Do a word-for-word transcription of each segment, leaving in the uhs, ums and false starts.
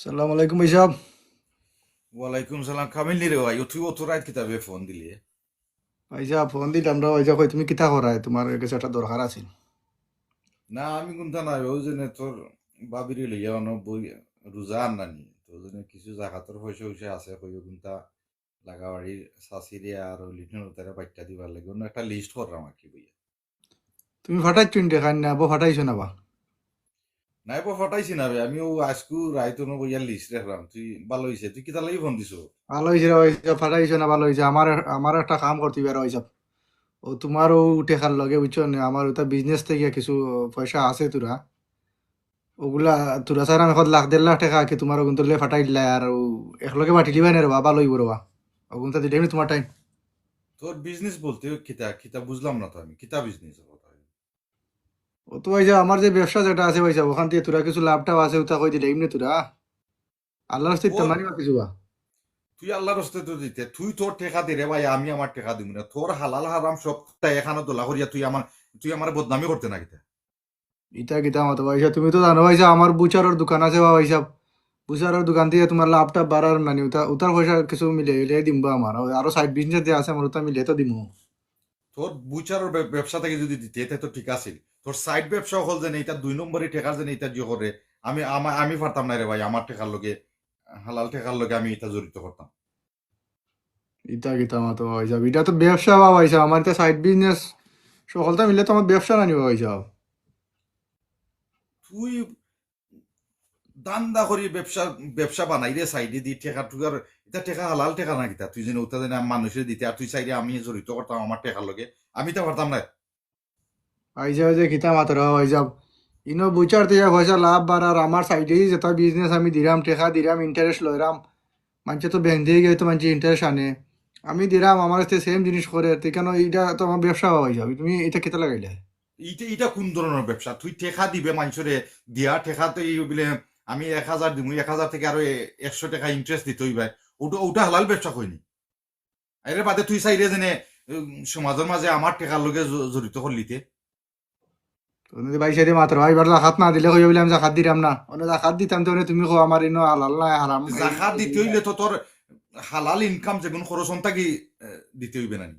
সালাম আলাইকুম ভাইসাব। ওয়ালাইকুম সালাম। কামিল নি রে ভাই, তুই অত রাইত কিতাবে ফোন দিলে? ভাইসাব, ফোন দিলাম রে ভাইসাব, কই তুমি কিতা করায়? তুমার গেছে একটা দরকার আছিল। না, আমি কুনতা নাই, অউ যেনে তোর ভাবিরে লইয়া অনো বই, রোজা আর নানি, তো যেনে কিছু জাকাতর পয়সা উইসা আছে, কই কুনতা লাগাবাড়ির চাচিরে আর অউ লিটন উতারে বাইট্টা দিবার লাগি অনো একটা লিস্ট কররাম আর কি বইয়া। তুমি ফাটাইছো নি টেকা না বা ফাটাইছো না বা? নাই বা ফাটাইছি না বে, আমি অউ আইজকু রাইত অনো বইয়া লিস্ট রাখরাম। তুই ভালা অইছে, তুই কিতার লাগি ফোন দিছো? ভালা অইছে রে ভাইসাব, ফাটাইছো না, ভালা অইছে। আমার, আমার একটা কাম করতে পারো ভাইসাব। অউ তুমার অউ টেকার লগে বুঝছো নি, আমার উতা বিজনেস থাকি কিছু পয়সা আছে থুড়া। অগুলা থুড়া চাইরাম এক লাখ দেড় লাখ টেকা কি তুমার অগুন তুললে ফাটাই দিলাই আর অউ একলগে বাটিলিবায় না রে বা, ভালা অইবো রে বা। অগুনতা দিলাইমু নি তুমার টাইম। তোর বিজনেস বলতে কিতা, কিতা বুঝলাম না তো আমি, কিতা বিজনেস? অউ তো ভাইসাব, আমার যে ব্যবসা যেটা আছে ভাইসাব, অখান থাকি থুড়া কিছু লাভ টাভ আছে, উতা কই দিলাইমু নি থুড়া। আল্লার রাস্তায় দিতাম না নি বা কিছু বা। তুই আল্লার রাস্তায় তো দিতে, তুই তোর টেকা দে রে ভাই, আমি আমার টেকা দিমু না। তোর হালাল হারাম সবতা একখানো দলা করিয়া তুই আমার, তুই আমার বদনামি করতে না কিতা? ইতা কিতা মাতো ভাইসাব, তুমি তো জানো ভাইসাব, আমার বুচারর দোকান আছে বা ভাইসাব। বুচারর দোকান থাকি তুমার লাভ টাভ বাড়ার নানি, উতা, উতার পয়সা কিছু মিলে মিলে দিমু বা আমার। আরো সাইড বিজনেস যে আছে আমার, উতা মিলে তো দিমু। তোর বুচারর ব্য-, ব্যবসা থাকি যদি দিতে, তে তো ঠিক আছিল। তোর সাইড ব্যবসা অকল যেনে ইতা দুই নম্বরি টেকার যেনে ইতা যে করে, আমি, আমা-, আমি পারতাম না রে ভাই, আমার টেকার লগে, হালাল টেকার লগে আমি ইতা জড়িত করতাম। ইতা কিতা মাতো ভাইসাব, ইটা তো ব্যবসা বা ভাইসাব, আমার ইতা সাইড বিজনেস, হকলতা মিলে তো আমার ব্যবসা নানি বা ভাইসাব। তুই ধান্দা করি ব্যবসা, ব্যবসা বানাইরে সাইডেদি টেকা টুকার, ইতা টেকা হালাল টেকা না কিতা? তুই যেনে উতা যেনে মানুষরে দিতে, আর তুই চাইরে আমি জড়িত করতাম আমার টেকার লগে, আমি তো পারতাম না। ভাইসাব যে কিতা মাতো রে ভাইসাব, ইনো বুচার থাকি পয়সা লাভ বাড়ার, আমার সাইডেদি যেতা বিজনেস আমি দিরাম, টেকা দিরাম, ইন্টারেস্ট লইরাম, মানষে তো ব্যাংক থাকি গিয়া তো মানষে ইন্টারেস্ট আনে, আমি দিরাম, আমার কাছে সেম জিনিস করে, তে কেনে ইটা তো আমার ব্যবসা বা ভাইসাব, তুমি ইটা কিতা লাগাইলে? ইটা, ইটা কুন ধরনর ব্যবসা? তুই টেকা দিবে মানষরে, দিয়া টেকা তো এই বলে আমি এক হাজার দিমু, এক হাজার থাকি আরো এ-, একশো টেকা ইন্টারেস্ট দিতে অইবে, উটা, উটা হালাল ব্যবসা কইনি? এর বাদে তুই চাইরে যেনে, উম, সমাজর মাঝে আমার টেকার লগে জ-, জড়িত করলিতে। তুমি তো ভাইসাব মাতো রে বা, ইবার জাকাত না দিলে কইও বলে আমি জাকাত দিরাম না। অনে জাকাত দিতাম তে অনে তুমি কও আমার ইনো হালাল না হারাম। জাকাত দিতে অইলে তো তোর হালাল ইনকাম যেগুন খরচ অন থাকি, এ, দিতে অইবে নানি?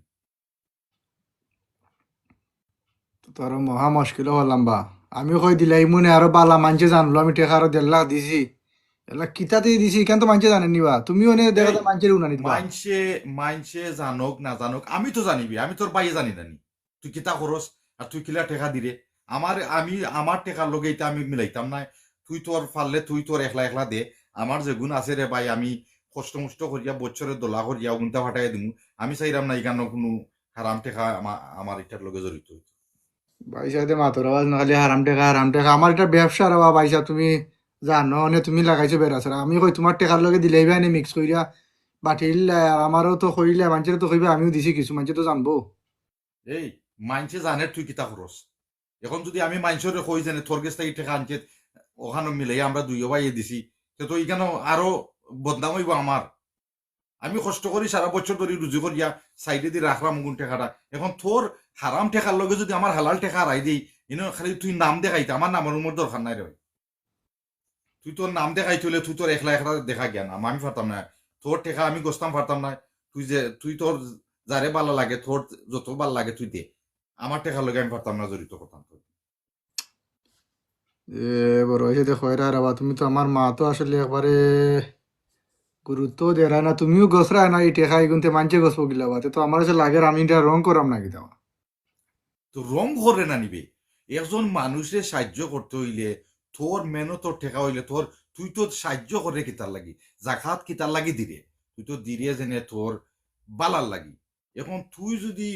তো তোর মহা মুশকিল অইলাম বা। আমি কই দিলাইমু নে, আরো বালা মানষে জানলো আমি টেকা আরো দেড় লাখ দিছি। এলা কিতাতে দিছি, ইখান তো মানষে জানে নি বা। তুমি অনে দেখো তো এই, মানষের উনানি দিবা। মানষে, মানষে জানউক না জানউক, আমি তো জানিবি, আমি তোর ভাইয়ে জানি নানি তুই কিতা খরচ আর তুই কিলা টেকা দিরে। আমার, আমি, আমার টেকার লগে ইতা আমি মিলাইতাম না। তুই তোর পারলে তুই তোর একলা একলা দে, আমার যেগুন আছে রে ভাই, আমি কষ্ট মষ্ট করিয়া বছরে দলা করিয়া অগুনতা ফাটাইয়া দিমু। আমি চাইরাম না ইখানো কুনু হারাম টেকা আমা-, আমার ইটার লগে জড়িত অইতো। ভাইসাব মাতো রে বা, খালি হারাম টেকা, হারাম টেকা। আমার ইটা ব্যবসা রে বা ভাইসাব, তুমি জানো, অনে তুমি লাগাইছো বেড়া ছাড়া। আমি কই তুমার টেকার লগে দিলাইবায় নে মিক্স করিয়া, বাটিল, আর আমারও তো কইলে, মানষেরে তো কইবে আমিও দিছি কিছু, মানষে তো জানবো। এই, মানষে জানে তুই কিতা খরচ। এখন যদি আমি মানষরে কই যেনে তোর গেছ থাকি টেকা আনছে, অখানো মিলাইয়া আমরা দুইও ভাইয়ে দিছি, তে তো ইখানো আরো বদনাম অইবো আমার। আমি কষ্ট করি সারা বছর ধরি রুজি করিয়া সাইডেদি রাখরাম অগুন টেকাটা। এখন তোর হারাম টেকার লগে যদি আমার হালাল টেকা হারাই দেই, ইনো খালি তুই নাম দেখাইতে, আমার নামর উমর দরকার নাই রে ভাই। তুই তোর নাম দেখাইতে অইলে তুই তোর একলা একলা দেখা গিয়া নাম, আমি পারতাম না। তোর টেকা আমি গছতাম পারতাম না। তুই যে, তুই তোর যারে বালা লাগে, তোর যত বালা লাগে তুই দে। আমার টেকার লগে আমি পারতাম না জড়িত করতাম তোর। এ বড় অইছে দে কইরা রে বা, তুমি তো আমার মা তো আসলে একবারে গুরুত্ব দেরায় না, তুমিও গছরায় না, ই টেকা ইগুনতে মানষে গছবো কিলা বা, তে তো আমার কাছে লাগের আমি ইটা রং করাম না কিতা বা। তো রং করে না নিবে। একজন মানুষরে সাহায্য করতে অইলে, তোর মেহনতর টেকা অইলে, তোর, তুই তো সাহায্য করে কিতার লাগি, জাকাত কিতার লাগি দিরে, তুই তো দিরে যেনে তোর বালার লাগি। এখন তুই যদি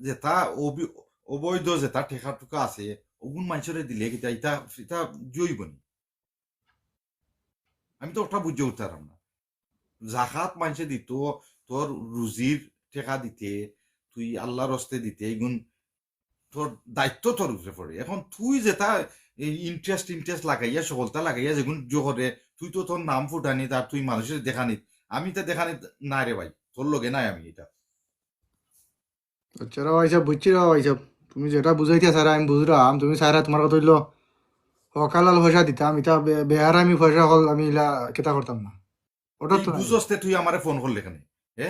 যেতা অবি-, অবৈধ যেতা টেকা টুকা আছে, অগুন মানষরে দিলে কিতা, ইতা, ইতা জইবনি? আমি তো ওটা বুঝে উঠতাম না। জাকাত মানষে দিত, তোর রুজির টেকা দিতে, তুই আল্লাহর হস্তে দিতে, এগুন তোর দায়িত্ব তোর উপরে পড়ে। এখন তুই যেতা এই ইন্টারেস্ট, ইন্টারেস্ট লাগাইয়া, সকলতা লাগাইয়া যেগুন জো করে, তুই তো তোর নাম ফুটানিত আর তুই মানুষরে দেখানিত। আমি ইতা দেখানিত না রে ভাই, তোর লগে নাই আমি ইতা। আচ্ছা রে ভাইসাব, বুঝছি রে ভাইসাব, তুমি যেটা বুঝাইতে চাইরায় আমি বুঝরাম, তুমি চাইরায় তুমার কথা অইলো হক হালাল পয়সা দিতাম, ইতা বে-, বেহারামি পয়সা অকল আমি ইলা কিতা করতাম না। ওটা তুই তো নাই। বুঝস তে তুই আমারে ফোন করলে কেনে? এ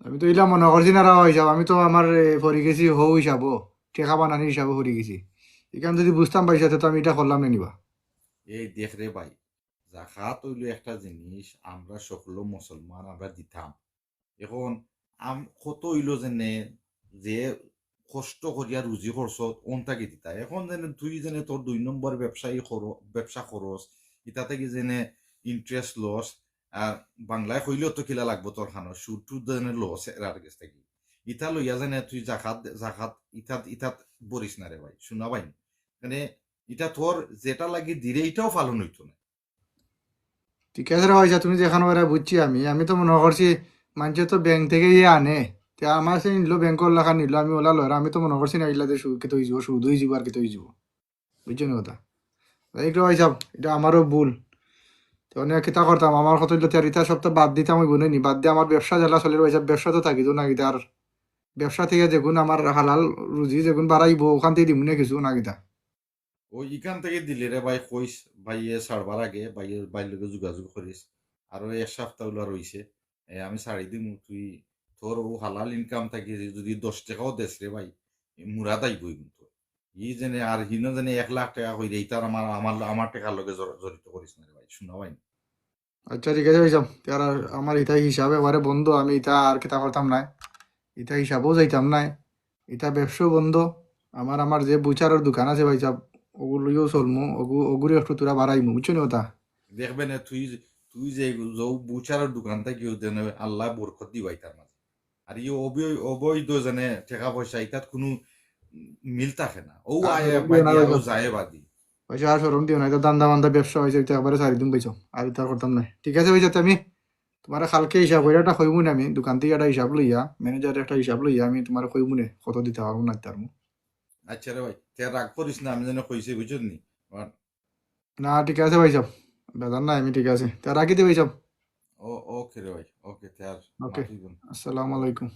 আমি তো ইলা মনো করছি না রে ভাই সাব, আমি তো আমার, এ, পড়ি গেছি হউ হিসাবো, টেকা বানানির হিসাবো পড়ি গেছি। ইখান যদি বুঝতাম ভাই সাব, তে তো আমি ইটা করলাম না নি বা। এই দেখ রে ভাই, জাকাত অইলো একটা জিনিস, আমরা সকল মুসলমান আমরা দিতাম। এখন আম-, কত অইলো যেনে যে কষ্ট করিয়া রুজি করছত, অন থাকি দিতা। এখন যেনে তুই যেনে তোর দুই নম্বর ব্যবসায়ী কর-, ব্যবসা করস, ইতা থাকি যেনে interest লস, আর বাংলায় কইলেও তো কিলা লাগবো তোর খানো, সুদ টুদ যেনে লস এরার গেছ থাকি। ইতা লইয়া যেনে তুই জাকাত, জাকাত ইতাত, ইতাত বরিস না রে ভাই, শুনা ভাই। মানে ইটা তোর যেটা লাগি দিরে ইটাও পালন অইতো না। ঠিক আছে রে ভাই সাব, তুমি যেখান ওরা বুঝছি আমি, আমি তো মনো করছি মানষে তো ব্যাংক থাকি ইয়ে আনে, তে আমার সে নিলো ব্যাংকর লাখান নিলো, আমি ওলা লইরা, আমি তো মনো করছি না ইলা যে সু-, কিতা অইযিবো, সুদ অইযিবো আর কিতা অইযিবো, বুঝছো নি কথা? যাই হোক রে ভাই সাব, ইটা আমারও ভুল। তে অনেক কিতা করতাম, আমার কথা অইলো তে আর ইতা সব তো বাদ দিতাম অইবো না নি, বাদ দিয়া আমার ব্যবসা যেলা চলের ভাই সাব, ব্যবসা তো থাকিতো না কিতা, আর ব্যবসা থাকি যেগুন আমার হালাল রুজি যেগুন বাড়াইবো, ওখান থাকি দিমু না কিছু না কিতা। ও ইখান থাকি দিলে রে ভাই কইস, ভাইয়ে ছাড়বার আগে ভাইয়ে, ভাইর লগে যোগাযোগ করিস, আরো এক সপ্তাহ অলা রইছে, এ, আমি ছাড়ি দিমু, তুই তোর ও হালাল income থাকি যদি দশ টেকাও দেস রে ভাই, এ মুরাদ আইবো কিন্তু। ই যেনে আর হিনো যেনে এক লাখ টেকা কইরে, ইতার আমার, আমার, আমার টেকার লগে জড়-, জড়িত করিস না রে ভাই, শুনা ভাই। আচ্ছা, ঠিক আছে ভাই সাব, তে আর আমার ইতা হিসাব একবারে বন্ধ, আমি ইতা আর কিতা করতাম নায়, ইতা হিসাবও যাইতাম নায়, ইতা ব্যবসাও বন্ধ। আমার, আমার যে বুচারর দোকান আছে ভাই সাব, ওগুলো লইয়াও চলমু, ওগু-, ওগুরে একটু তোরা বাড়াইমু, বুঝছো নি কথা? দেখবে না তুই, তুই যে বুচারর দোকান থাকি দেনে আল্লায় বরকত দিবা ইতার মাঝে। আর ই অবৈ-, অবৈধ যেনে টেকা পয়সা ইতাত কুনু মিল থাকে না। ও আয় বাদি, ও যায় বাদি। পয়সা আর শরম দিও না, ইতা ধান্দা বান্দা ব্যবসা অইছে, ইতা একবারে ছাড়ি দিমু ভাই সাব, আর ইতা করতাম নায়। ঠিক আছে ভাই সাব, তে আমি তুমারে কালকে হিসাব করি একটা কইমু না আমি, দোকান থাকি একটা হিসাব লইয়া, ম্যানেজারর একটা হিসাব লইয়া আমি তুমারে কইমু না, কত দিতাম পারমু না দিতাম পারমু। আচ্ছা রে ভাই, তে রাগ করিস না, আমি যেনে কইছি, বুঝছস নি? আর না, ঠিক আছে ভাই সাব, বেজার নাই, আমি ঠিক আছে, তে রাখি দি ভাই সাব। ও, ওকে রে ভাই, ওকে, তে আর ওকে। মাতিব না। আসসালামু আলাইকুম।